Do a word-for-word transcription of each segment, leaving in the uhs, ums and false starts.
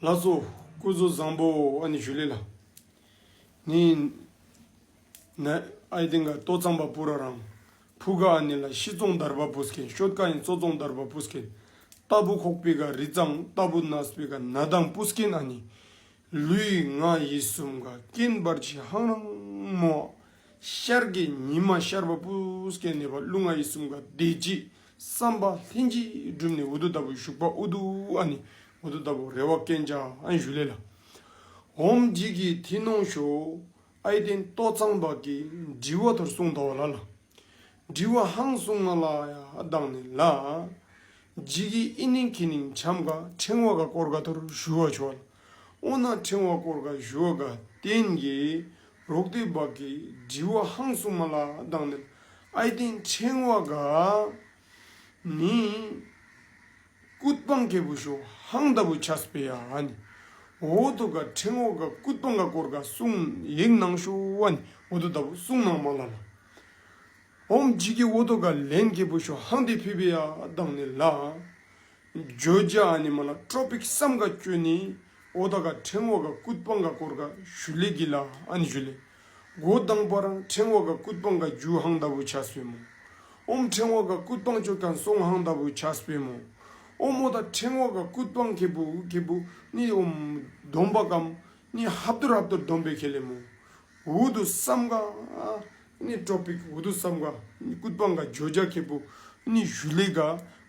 ལགས་སོ། སྐུ་གཟུགས་བཟང་པོ་ཨ་ནི་ཞུ་ལེ་ལ། ནི་ན་ཨའི་ཏེན་ག་ལྟོ་ཚང་པ་པུ་ར་རང་ཕུ་ག་ཨ་ནི་ལ་ཤི་ཙོང་དར་བ་པུས་ཀེན། ཤོད་ཀ་ཨིན་ཙོ་ཙོང་དར་བ་པུས་ཀེན། ལྟ་བུ་ཁོག་པའི་ག་རི་ཙང་ལྟ་བུ་ནས་པའི་ག་ན་དང་པུས་ཀེན་ཨ་ནི། ལུས་ངག་ཡིད་གསུམ་ག་རྐྱེན་བར་ཆད་ཧང་རང་མོ། ཤར་གྱི་ཉི་མ་ཤར་བ་པུས་ཀེན་ནི་བ་ལུས་ངག་ཡིད་གསུམ་ག་བདེ་སྐྱིད་བསམ་པ་ལྷན་ཅིག་འགྲུབ་ནི་འུ་དུ་ལྟ་བུ་བཞུགས་པ་འུ་དུ་ཨ་ནི་འུ་དུ་ལྟ་བུ་རེ་བ་རྐྱེན་ཅ་ཨན་ཞུ་ལེ་ལ། ཨོམ་ཇི་གི་ཐི་ནོང་ཤོ་ཨའི་ཏེན་ལྟོ་ཚང་པ་གི་དྲི་བ་ཐོར་གསུང་ཐོ་བ་ལ་ལ། དྲི་བ་ཧང་གསུང་ང་ལ་ཡ་དང་ནི་ལ། ཇི་གི་ཨི་ནིང་ཁི་ནིང་ཆམ་ག་ཕྲེང་བ་ག་སྐོར་ག་ཐོར་ཞུ་བ་ཆོ་ལ། ཨོ་ན་ཕྲེང་བ་སྐོར་ག་ཞུ་བ་ག་བརྟེན་གི་རོག་ཏེ་བ་གི་དྲི་བ་ཧང་གསུང་ང་ལ་དང་ནི་ལ། ཨའི་ཏེན་ཕྲེང་བ་ག་ནི་ཀུད་པང་ཁེ་པུ་ཤོ་ཧང་ལྟ་བུ་ཆས་པེ་ཡ་ཨ་ནི། འོ་དོ་ག་ཕྲེང་བ་ག་ཀུད་པང་ག་སྐོར་ག་གསུང་ཡིག་ནང་ཤོ་ཨ་ནི་འོ་དོ་ལྟ་བུ་གསུང་ནང་མ་ལ་ལ། ཨོམ་ཇི་གི་འོ་དོ་ག་ལན་ཁེ་པུ་ཤོ་ཧང་ཏེ་ཕི་པེ་ཡ་དང་ནི་ལ། བརྗོད་བྱ་ཨ་ནི་མ་ལ་ཊོ་པིག་སམ་ག་ཅོ་ནི་འོ་དོ་ག་ཕྲེང་བ་ག་ཀུད་པང་ག་སྐོར་ག་ཞུ་ལེ་གི་ལ་ཨ་ནི་ཞུ་ལེ། འགོ་དང་པ་རང་ཕྲེང་བ་ག་ཀུད་པང་ག་རྒྱུ་ཧང་ལྟ་བུ་ཆས་པེ་མོ། ཨོམ་ཕྲེང་བ་ག་ཀུད་པང་ཅོ་ཁན་སོང་ཧང་ལྟ་བུ་ཆས་པེ་མོ། ཨོམ་འོ་ད་ཕྲེང་བ་ག་ཀུད་པང་ཁེ་པུ་ཁེ་པུ་ནི་ཨོམ་སྡོམ་པ་གམ་ནི་ཧབ་ཏུར་ཧབ་ཏུར་སྡོམ་པེ་ཁེ་ལེ་མོ། འུ་དུ་སམ་ག་ནི་ཊོ་པིག་འུ་དུ་སམ་ག་ནི་ཀུད་པང་ག་བརྗོད་བྱ་ཁེ་པུ་ནི་ཞུ་ལེ་ག་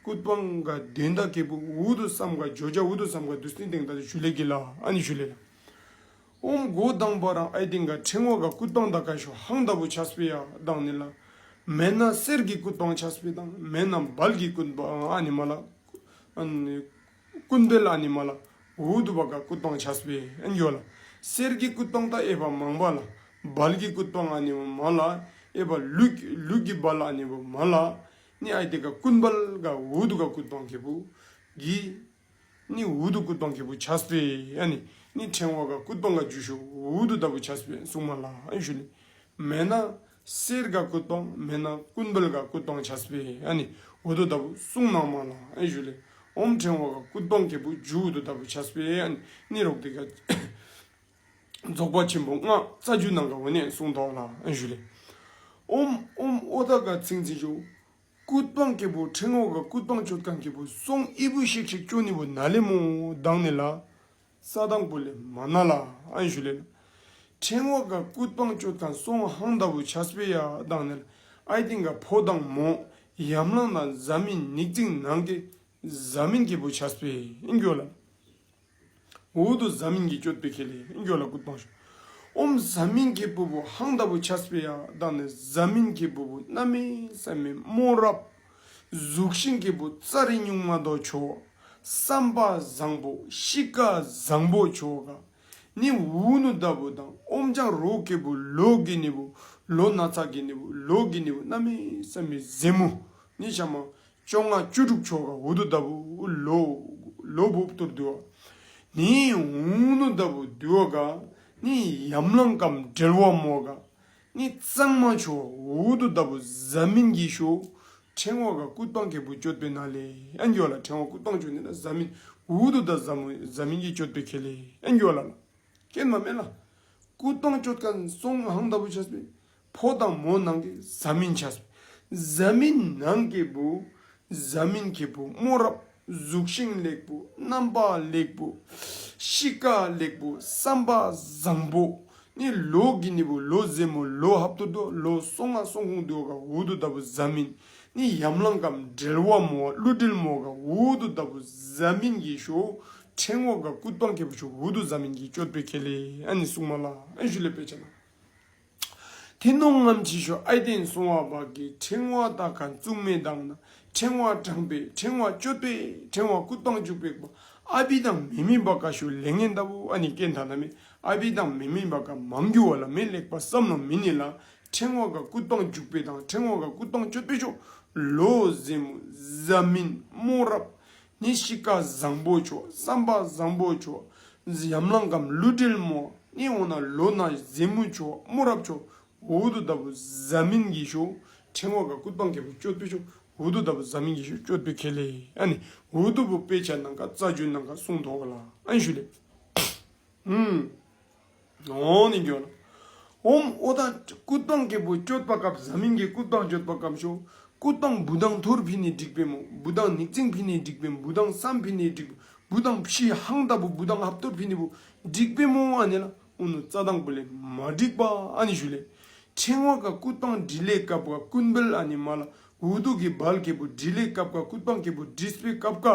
ཀུད་པང་ག་དོན་དག་ཁེ་པུ་འུ་དུ་སམ་ག་བརྗོད་བྱ་འུ་དུ་སམ་ག་དུས་ནི་དེང་ད་ཞུ་ལེ་གི་ལ་ཨ་ནི་ཞུ་ལེ་ལ། ཨོམ་འགོ་དང་པ་རང་ཨའི་ཏེན་ག་ཕྲེང་བ་ག་ཀུད་པང་དག་ཁན་ཤོ་ཧང་ལྟ་བུ་ཆས་པེ་ཡ་དང་ནི་ལ། མེན་ན་གསེར་གི་ཀུད་པང་ཆས་པེ་དང་མེན་ན་བལ་གི་ཀུད་པང་ཨ་ནི་མ་ལ། ཨ་ནི་ཀུན་བལ་ཨ་ནི་མ་ལ་འུ་དུ་བ་ག་ཀུད་པང་ཆས་པེ་ཨན་ཡོ་ལ། གསེར་གི་ཀུད་པང་ད་ཨེ་བ་མང་བ་ལ། བལ་གི་ཀུད་པང་ཨ་ནི་མ་ལ། ཨེ་བ་ལུག་ལུག་གི་བལ་ཨ་ནི་བ་མ་ལ། ནི་ཨའི་ཏེན་ག་ཀུན་བལ་ག་འུ་དུ་ག་ཀུད་པང་ཁེ་པུ་གི་ནི་འུ་དུ་ཀུད་པང་ཁེ་པུ་ཆས་པེ་ཨ་ནི། ནི་ཕྲེང་བ་ག་ཀུད་པང་ག་རྒྱུ་ཤོ་འུ་དུ་ལྟ་བུ་ཆས་པེ་གསུང་མ་ལ་ཨན་ཞུ་ལེ། མེན་ན་གསེར་ག་ཀུད་པང་མེན་ན་ཀུན་བལ་ག་ཀུད་པང་ཆས་པེ་ཨ་ནི་འུ་དུ་ལྟ་བུ་གསུང་ནང་མ་ལ་ཨན་ཞུ་ལེ། ཨོམ་ཕྲེང་བ་ག་ཀུད་པང་ཁེ་པུ་རྒྱུ་འུ་དུ་ལྟ་བུ་ཆས་པེ་ཨ་ནི་ནི་རོག་ཏེ་ག་རྫོགས་པ་ཆེན་པོ་ལྔ་རྩ་རྒྱུད་ནང་ག་འོ་ནི་གསུང་ཐོ་བ་ལ་ཨན་ཞུ་ལེ། ཨོམ་ཨོམ་འོ་ད་ག་ཚིང་ཚིང་ཤོ། ཀུད་པང་ཁེ་པུ་ཕྲེང་བ་ག་ཀུད་པང་ཅོད་ཁན་ཁེ་པུ་སོང་ཨི་བུ་ཤིག་ཤིག་ཅོ་ནི་བུ་ན་ལེ་མོ་དང་ནི་ལ། ས་དང་པོ་ལས་མ་ན་ལ་ཨན་ཞུ་ལེ་ལ། ཕྲེང་བ་ག་ཀུད་པང་ཅོད་ཁན་སོང་ཧང་ལྟ་བུ་ཆས་པེ་ཡ་དང་ནི་ལ། ཨའི་ཏེན་ག་ཕོ་དང་མོ་ཡམ་ལང་དང་ཟ་མིན་ཉིག་ཙིང་ནང་གི་ཟ་མིན་ཁེ་པུ་ཆས་པེ་ཨིན་གྱོ་ལ། འུ་དུ་ཟ་མིན་གྱི་ཅོད་པེ་ཁེ་ལེ་ཨིན་གྱོ་ལ་ཀུད་པང་ཤོ། ཨོམ་ཟ་མིན་ཁེ་པུ་བུ་ཧང་ལྟ་བུ་ཆས་པེ་ཡ་དང་ནི་ཟ་མིན་ཁེ་པུ་བུ་གནམ་མེད་ས་མེད་མོ་རབ་གཟུགས་ཤིང་ཁེ་པུ་རྩ་རི་ཉུང་མ་དོ་ཆོ། བསམ་པ་བཟང་པོ་གཤིས་ཀ་བཟང་པོ་ཆོ་ག་ནི་འུ་ནུ་ལྟ་བུ་དང་ཨོམ་ཅང་རོ་ཁེ་པུ་ལོ་གི་ནི་བུ་ལོ་ན་ཚ་གི་ནི་བུ་ལོ་གི་ནི་བུ་གནམ་མེད་ས་མེད་ཟེ་མོ་ནི་ཤ་མ། བཅོ་ལྔ་བཅུ་དྲུག་ཆོ་ག་འུ་དུ་ལྟ་བུ་ལོ་ལོ་བུབ་ཏུར་དུ་བ། ནི་འུ་ནུ་ལྟ་བུ་དུ་བ་ག་ནི་ཡམ་ལང་ཀམ་འབྲེལ་བ་མོ་ག་ནི་གཙང་མ་ཆོ་འུ་དུ་ལྟ་བུ་ཟ་མིན་གྱི་ཤོ། ཕྲེང་བ་ག་ཀུད་པང་ཁེ་པུ་ཅོད་པེ་ན་ལེ་ཨན་གྱོ་ལ། ཕྲེང་བ་ཀུད་པང་ཅོད་ནི་ལ་ཟ་མིན་འུ་དུ་ད་ཟ་མོ་ཟ་མིན་གྱི་ཅོད་པེ་ཁེ་ལེ་ཨན་གྱོ་ལ་ལ། ཀེན་མ་མེ་ལ། ཀུད་པང་ཅོད་ཁན་སོང་ཧང་ལྟ་བུ་ཆས་པེ། ཕོ་དང་མོ་ནང་གི་ཟ་མིན་ཆས་པེ། ཟ་མིན་ནང་གི་བུ་ཟ་མིན་ཁེ་པུ་མོ་རབ་གཟུགས་ཤིང་ལེགས་པོ་རྣམ་པ་ལེགས་པོ་གཤིས་ཀ་ལེགས་པོ་བསམ་པ་བཟང་པོ་ནི་ལོ་གི་ནི་བུ་ལོ་ཟེ་མོ་ལོ་ཧབ་ཏུ་དོ་ལོ་སོང་ང་སོང་ཁུང་དུ་ག་འུ་དུ་ལྟ་བུ་ཟ་མིན་ནི་ཡམ་ལང་ཀམ་འབྲེལ་བ་མོ་བ་ཀླུ་འབྲེལ་མོ་ག་འུ་དུ་ལྟ་བུ་ཟ་མིན་གྱི་ཤོ། ཕྲེང་བ་ག་ཀུད་པང་ཁེ་པུ་ཤོ་འུ་དུ་ཟ་མིན་གྱི་ཅོད་པེ་ཁེ་ལེ་ཨ་ནི་གསུང་མ་ལ་ཨན་ཞུ་ལེ་པེ་ཆ་ན། ཐི་ནོང་ངམ་ཅི་ཤོ་ཨའི་ཏེན་སོང་བ་བ་གི་ཕྲེང་བ་ད་ཁན་བཙུགས་མེ་དང་ན་ཕྲེང་བ་དྲང་པེ་ཕྲེང་བ་ཅོད་པེ་ཕྲེང་བ་ཀུད་པང་ཅུག་པེ་བ་ཨ་བི་དང་མེ་མེ་བ་ག་ཤོ་ལེ་ངན་ལྟ་བུ་ཨ་ནི་ཀེན་ཐ་ན་མེ་ཨ་བི་དང་མེ་མེ་བ་ག་མང་གྱུ་བ་ལ་མེ་ལེགས་པ་བསམ་ལ་མེ་ནི་ལ། ཕྲེང་བ་ག་ཀུད་པང་ཅུག་པེ་དང་ཕྲེང་བ་ག་ཀུད་པང་ཅོད་པེ་ཤོ་ལོ་ཟེ་མོ་ཟ་མིན་མོ་རབ་ནི་གཤིས་ཀ་བཟང་པོ་ཆོ་བསམ་པ་བཟང་པོ་ཆོ་ཡམ་ལང་ཀམ་ཀླུ་འབྲེལ་མོ་ནི་འོ་ན་ལོ་ན་ཟེ་མོ་ཆོ་མོ་རབ་ཆོ་འུ་དུ་ལྟ་བུ་ཟ་མིན་གྱི་ཤོ། ཕྲེང་བ་ག་ཀུད་པང་ཁེ་པུ་ཅོད་པེ་ཤོ་འུ་དུ་ལྟ་བུ་ཟ་མིན་གྱི་ཤོ་ཅོད་པེ་ཁེ་ལེ་ཨ་ནི་འུ་དུ་བུ་དཔེ་ཆ་ནང་ག་རྩ་རྒྱུད་ནང་ག་གསུང་ཐོག་ལ་ཨན་ཞུ་ལེ། ཨུམ། འོང་ནི་འགྱོ་ལགས། ཨོམ་ཨོ་ད་སྐུ་སྤང་ཁེ་པུ་ཅོད་པ་སྐབས་ཟ་མིན་གྱི་སྐུ་སྤང་ཅོད་པ་སྐབས་ཤོ། སྐུ་སྤང་བུ་དང་ཐུར་ཕི་ནི་འགྲིག་པེ་མོ། བུ་དང་ཉིག་ཙིང་ཕི་ནི་འགྲིག་པེ་མོ། བུ་དང་སམ་ཕི་ནི་འགྲིག་པེ་མོ། བུ་དང་ཕྱི་ཧང་ད་བུ་བུ་དང་ཧབ་ཐུར་ཕི་ནི་བུ་འགྲིག་པེ་མོ་ཨ་ནི་ལགས། ཨུ་ནུ་རྩ་དང་པོ་ལས་མ་འགྲིག་པ་ཨ་ནི་ཞུ་ལེ། ཕྲེང་བ་ག་སྐུ་སྤང་འདྲི་ལེ་སྐབས་ག་ཀུན་བལ་ཨ་ནི་མ་ལ་ཨུ་དུ་གི་བལ་ཁེ་པུ་འདྲི་ལེ་སྐབས་ག་སྐུ་སྤང་ཁེ་པུ་འདྲིས་པེ་སྐབས་ག་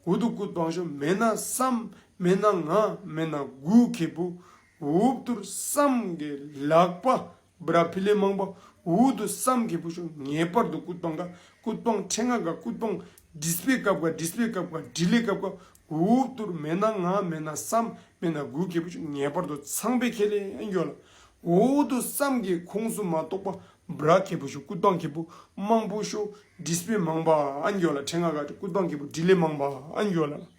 ཨུ་དུ་སྐུ་སྤང་ཤོ་མེན་ན་སམ་མེན་ན་ང་མེན་ན་དགུ་ཁེ་པུ་ཨུབ་ཐུར་སམ་གི་ལག་པ་བྲ་ཕི་ལེ་མང་པ་ཨུ་དུ་སམ་ཁེ་པུ་ཤོ་ངེས་པར་དུ་སྐུ་སྤང་ག་སྐུ་སྤང་ཕྲེང་བ་ག་སྐུ་སྤང་འདྲིས་པེ་སྐབས་ག་འདྲིས་པེ་སྐབས་ག་འདྲི་ལེ་སྐབས་ག་ཨུབ་ཐུར་མེན་ན་ང་མེན་ན་སམ་མེན་ན་དགུ་ཁེ་པུ་ཤོ་ངེས་པར་དུ་ཚང་པེ་ཁེ་ལེ་ཨན་གྱོ་ལགས། ཨུ་དུ་སམ་གི་ཁོངས་སུ་མ་གཏོགས་པ་བྲ་ཁེ་པུ་ཤོ་སྐུ་སྤང་ཁེ་པུ་མང་པོ་ཤོ་འདྲིས་པེ་མང་པ་ཨན་གྱོ་ལགས། ཕྲེང་བ་ག་སྐུ་སྤང་ཁེ་པུ་འདྲི་ལེ་མང་པ་ཨན་གྱོ་ལགས།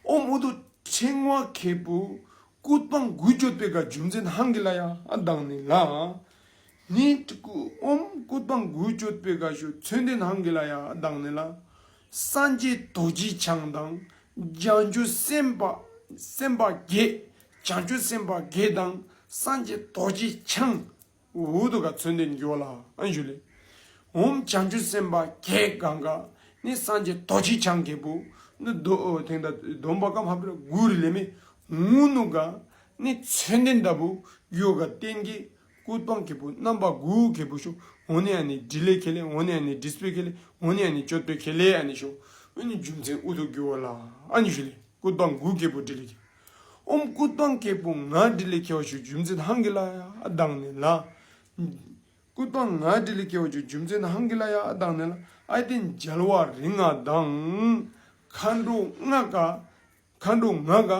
ཨོམ་ཨུ་དུ་ཕྲེང་བ་ཁེ་པུ་སྐུ་སྤང་དགུ་ཅོད་པེ་ག་རྒྱུ་མཚན་ཧང་གི་ལ་ཡ་ཨ་དང་ནི་ལགས། ནི་ཨོམ་སྐུ་སྤང་དགུ་ཅོད་པེ་ག་ཤོ་མཚོན་དོན་ཧང་གི་ལ་ཡ་ཨ་དང་ནི་ལགས། སངས་རྒྱས་རྡོ་རྗེ་འཆང་དང་བྱང་ཆུབ་སེམས་དཔའ་སེམས་དཔའ་བརྒྱད། བྱང་ཆུབ་སེམས་དཔའ་བརྒྱད་དང་སངས་རྒྱས་རྡོ་རྗེ་འཆང་ཨུ་དུ་ག་མཚོན་དོན་གྱོ་ལགས་ཨན་ཞུ་ལེ། ཨོམ་བྱང་ཆུབ་སེམས་དཔའ་བརྒྱད་གང་ག་ནི་སངས་རྒྱས་རྡོ་རྗེ་འཆང་ཁེ་པུ་ནི་དོ་ཐེང་ད་སྡོམ་པ་ཀམ་ཧབ་ར་གུ་རི་ལེ་མེ་ཨུ་ནུ་ག་ནི་མཚོན་དོན་ད་བུ་གྱོ་ག་བརྟེན་གི་སྐུ་སྤང་ཁེ་པུ་རྣམ་པ་དགུ་ཁེ་པུ་ཤོ་ཨོ་ནི་ཨ་ནི་འདྲི་ལེ་ཁེ་ལེ་ཨོ་ནི་ཨ་ནི་འདྲིས་པེ་ཁེ་ལེ་ཨོ་ནི་ཨ་ནི་ཅོད་པེ་ཁེ་ལེ་ཨ་ནི་ཤོ་ཨ་ནི་རྒྱུ་མཚན་ཨུ་དུ་གྱོ་ལགས་ཨ་ནི་ཞུ་ལེ། སྐུ་སྤང་དགུ་ཁེ་པུ་འདྲི་ལེ་ཁེ། ཨོམ་སྐུ་སྤང་ཁེ་པུ་ང་འདྲི་ལེ་ཁེ་བ་ཤོ་རྒྱུ་མཚན་ཧང་གི་ལ་ཡ་ཨ་དང་ནི་ལགས། སྐུ་སྤང་ང་འདྲི་ལེ་ཁེ་བ་ཤོ་རྒྱུ་མཚན་ཧང་གི་ལ་ཡ་ཨ་དང་ནི་ལགས། ཨའི་ཏེན་རྒྱལ་བ་རིགས་ལྔ་དང་མཁའ་འགྲོ་ལྔ་ག་མཁའ་འགྲོ་ལྔ་ག་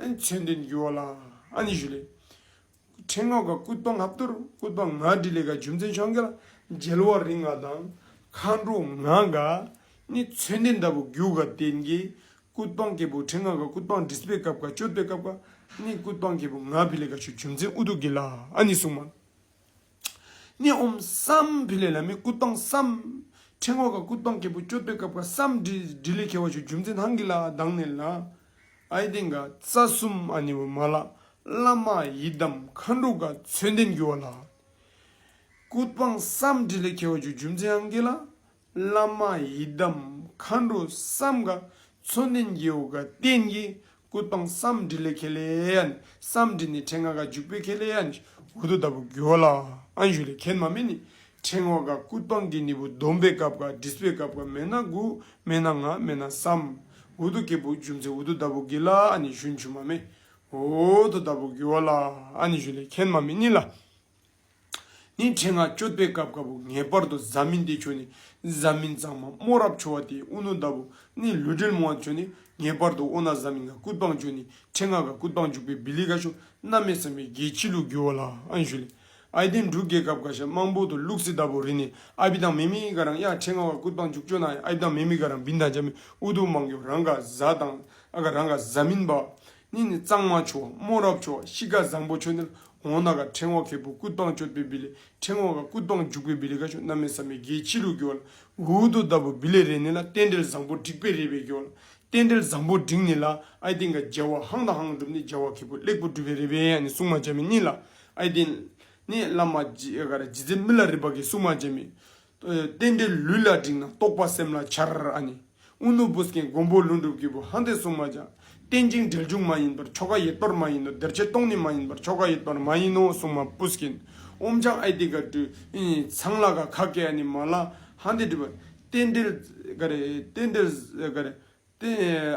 མཚོན་དོན་གྱོ་ལགས་ཨ་ནི་ཞུ་ལེ། ཕྲེང་བ་ག་སྐུ་སྤང་ཧབ་ཐུར་སྐུ་སྤང་ང་འདྲི་ལེ་ག་རྒྱུ་མཚན་ཤོང་གི་ལ་རྒྱལ་བ་རིགས་ལྔ་དང་མཁའ་འགྲོ་ལྔ་ག་ནི་མཚོན་དོན་ད་བུ་གྱོ་ག་བརྟེན་གི་སྐུ་སྤང་ཁེ་པུ་ཕྲེང་བ་ག་སྐུ་སྤང་འདྲིས་པེ་སྐབས་ག་ཅོད་པེ་སྐབས་ག་ནི་སྐུ་སྤང་ཁེ་པུ་ང་ཕི་ལེ་ག་ཤོ་རྒྱུ་མཚན་ཨུ་དུ་གི་ལ་ཨ་ནི་གསུངས་མ། ནི་ཨོམ་སམ་ཕི་ལེ་ལ་མི་སྐུ་སྤང་སམ་ཕྲེང་བ་ག་སྐུ་སྤང་ཁེ་པུ་ཅོད་པེ་སྐབས་ག་སམ་འདྲི་འདྲི་ལེ་ཁེ་བ་ཤོ་རྒྱུ་མཚན་ཧང་གི་ལ་ཨ་དང་ནི་ལགས། ཨའི་ཏེན་ག་རྩ་གསུམ་ཨ་ནི་བུ་མ་ལ་བླ་མ་ཡི་དམ་མཁའ་འགྲོ་ག་མཚོན་དོན་གྱོ་ལགས། སྐུ་སྤང་སམ་འདྲི་ལེ་ཁེ་བ་ཤོ་རྒྱུ་མཚན་ཧང་གི་ལ་བླ་མ་ཡི་དམ་མཁའ་འགྲོ་སམ་ག་མཚོན་དོན་གྱོ་ག་བརྟེན་གི་སྐུ་སྤང་སམ་འདྲི་ལེ་ཁེ་ལེ་ཨན་སམ་འདྲི་ནི་ཕྲེང་བ་ག་འཇུག་པེ་ཁེ་ལེ་ཨན་ཨུ་དུ་ད་བུ་གྱོ་ལགས་ཨན་ཞུ་ལེ། ཁེན་མ་མེ་ནི་ཕྲེང་བ་ག་སྐུ་སྤང་གི་ནི་བུ་སྡོམ་པེ་སྐབས་ག་འདྲིས་པེ་སྐབས་ག་མེན་ན་དགུ་མེན་ན་ལྔ་མེན་ན་སམ་ཨུ་དུ་ཁེ་པུ་རྒྱུ་མཚན་ཨུ་དུ་ད་བུ་གི་ལ་ཨ་ནི་ཞུན་ཆུ་མ་མེ་ཨུ་དུ་ད་བུ་གྱོ་ལགས་ཨ་ནི་ཞུ་ལེ། ཁེན་མ་མེ་ནི་ལགས། ནི་ཕྲེང་བ་ཅོད་པེ་སྐབས་ག་བུ་ངེས་པར་དུ་ཟ་མིན་ཏེ་ཆོ་ནི་ཟ་མིན་གཙང་མ་རྨོ་རབ་ཆོ་བ་ཏེ་ཨུ་ནུ་ད་བུ་ནི་ལུས་འབྲེལ་མོ་བ་ཆོ་ནི་ངེས་པར་དུ་ཨོ་ན་ཟ་མིན་ག་སྐུ་སྤང་ཅོ་ནི་ཕྲེང་བ་ག་སྐུ་སྤང་འཇུག་པེ་བི་ལི་ག་ཤོ་གནམ་མེད་ས་མེད་གལ་ཆི་ལུ་གྱོ་ལགས་ཨན་ཞུ་ལེ། ཨའི་ཏེན་འབྲུག་གི་སྐབས་ག་ཤ་མང་པོ་དུ་ལུགས་སི་ད་བུ་རི་ནི་ཨ་བི་དང་མེ་མེ་ག་རང་ཡ་ཕྲེང་བ་ག་སྐུ་སྤང་འཇུག་ཅོ་ན་ཨ་བི་དང་མེ་མེ་ག་རང་བིན་དང་ཇ་མི་ཨུ་དུ་མང་གྱོ་རང་ག་ཟ་དང་ཨ་ག་རང་ག་ཟ་མིན་པ། ནི་ནི་གཙང་མ་ཆོ་རྨོ་རབ་ཆོ་གཤིས་ཀ་བཟང་པོ་ཆོ་ནི་ལ་འོ་ན་ག་ཕྲེང་བ་ཁེ་པུ་སྐུ་སྤང་ཅོད་པེ་བི་ལི་ཕྲེང་བ་ག་སྐུ་སྤང་འཇུག་པེ་བི་ལི་ག་ཤོ་གནམ་མེད་ས་མེད་གལ་ཆི་ལུ་གྱོ་ལགས། ཨུ་དུ་ད་བུ་བི་ལི་རེ་ནི་ལ་རྟེན་འབྲེལ་བཟང་པོ་འགྲིག་པེ་རེ་བེ་གྱོ་ལགས། རྟེན་འབྲེལ་བཟང་པོ་འགྲིག་ནི་ལ་ཨའི་ཏེན་ག་བྱ་བ་ཧང་དང་ཧང་སྒྲུབ་ནི་བྱ་བ་ཁེ་པུ་ལེགས་པོ་སྒྲུབ་པེ་རེ་བེ་ཨ་ནི་གསུང་མ་ཇ་མི་ནི་ལགས། ཨའི་ཏེན་ནི་བླ་མ་ཇི་ག་ར་རྗེ་བཙུན་མི་ལ་རས་པ་གི་གསུང་མ་ཇ་མི། རྟེན་འབྲེལ་ལུས་ལ་འགྲིག་ན་རྟོགས་པ་སེམས་ལ་འཆར་ཨ་ནི། ཨུ་ནུ་བུ་སྐྱེན་མགོན་པོ་ཀླུ་སྒྲུབ་ཀྱི་བུ་ཧང་ཏེ་གསུང་མ་ཇ། རྟེན་ཅིང་འབྲེལ་འབྱུང་མ་ཡིན་པར་ཆོ་ག་ཡོད་པར་མ་ཡིན་ནོ། བདེར་གཤེགས་སྟོང་ཉིད་མ་ཡིན་པར་ཆོ་ག་ཡོད་པར་མ་ཡིན་ནོ་གསུང་མ་བུ་སྐྱེན། ཨོམ་ཅང་ཨའི་ཏེ་ག་དུ་ཚང་ལ་ག་ཁ་སྐད་ཨ་ནི་མ་ལ་ཧང་ཏེ་དུ་བ། རྟེན་འབྲེལ་ག་རེ་རྟེན་འབྲེལ་ག་རེ། ཏེ་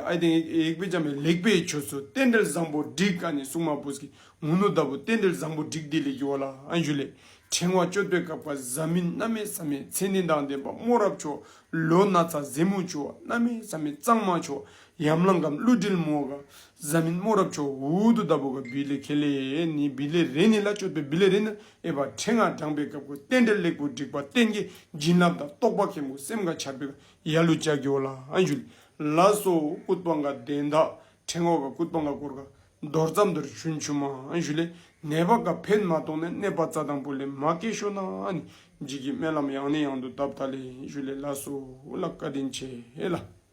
ཨའི་ཏེན་ཡིག་པེ་ཇ་མི་ལེགས་པེ་ཆོས་སུ་རྟེན་འབྲེལ་བཟང་པོ་འགྲིག་ཨ་ནི་གསུང་མ་བུ་སྐྱེན། ཨུ་ནུ་ད་བུ་རྟེན་འབྲེལ་བཟང་པོ་འགྲིག་དེ་ལེ་གྱོ་ལགས་ཨན་ཞུ་ལེ། ཕྲེང་བ་ཅོད་པེ་སྐབས་ག་ཟ་མིན་གནམ་མེད་ས་མེད་མཚན་ཉིད་དང་ལྡན་པ་རྨོ་རབ་ཆོ་ལོ་ན་ཚ་ཟེ་མུ་ཆོ་གནམ་མེད་ས་མེད་གཙང་མ་ཆོ་ཡམ་ལང་གམ་ཀླུ་འདྲིལ་མོ་ག་ཟ་མིན་རྨོ་རབ་ཆོ་ཨུ་དུ་ད་བུ་ག་བི་ལི་ཁེ་ལེ་ནི་བི་ལི་རེ་ནི་ལ་ཅོད་པེ་བི་ལི་རེ་ནི་ཨེ་བ་ཕྲེང་བ་དྲང་པེ་སྐབས་ག་རྟེན་འབྲེལ་ལེགས་པོ་འགྲིག་པ་རྟེན་གྱི་བྱིན་རླབས་དང་རྟོགས་པ་ཁེ་མུ་སེམས་ག་འཆར་པེ་ག་ཡ་ལུ་ཅ་གྱོ་ལགས་ཨན་ཞུ་ལེ། ལགས་སོ། སྐུ་སྤང་ག་དོན་དག་ཕྲེང་བ་ག་སྐུ་སྤང་ག་སྐོར་ག་མདོར་ཙམ་དུ་ཞུན་ཆུ་མ་ཨན་ཞུ་ལེ། ནད་པ་ག་ཕན་མ་གཏོང་ནས་ནད་པ་རྩ་དང་པོ་ལས་མ་སྐྱེ་ཤོ་ན་ཨ་ནི་ཇི་གི་སྨོན་ལམ་ཡང་ནས་ཡང་དུ་བཏབ་ད་ལེ་ཞུ་ལེ། ལགས་སོ་ལགས། བཀའ་དྲིན་ཆེ་ལགས།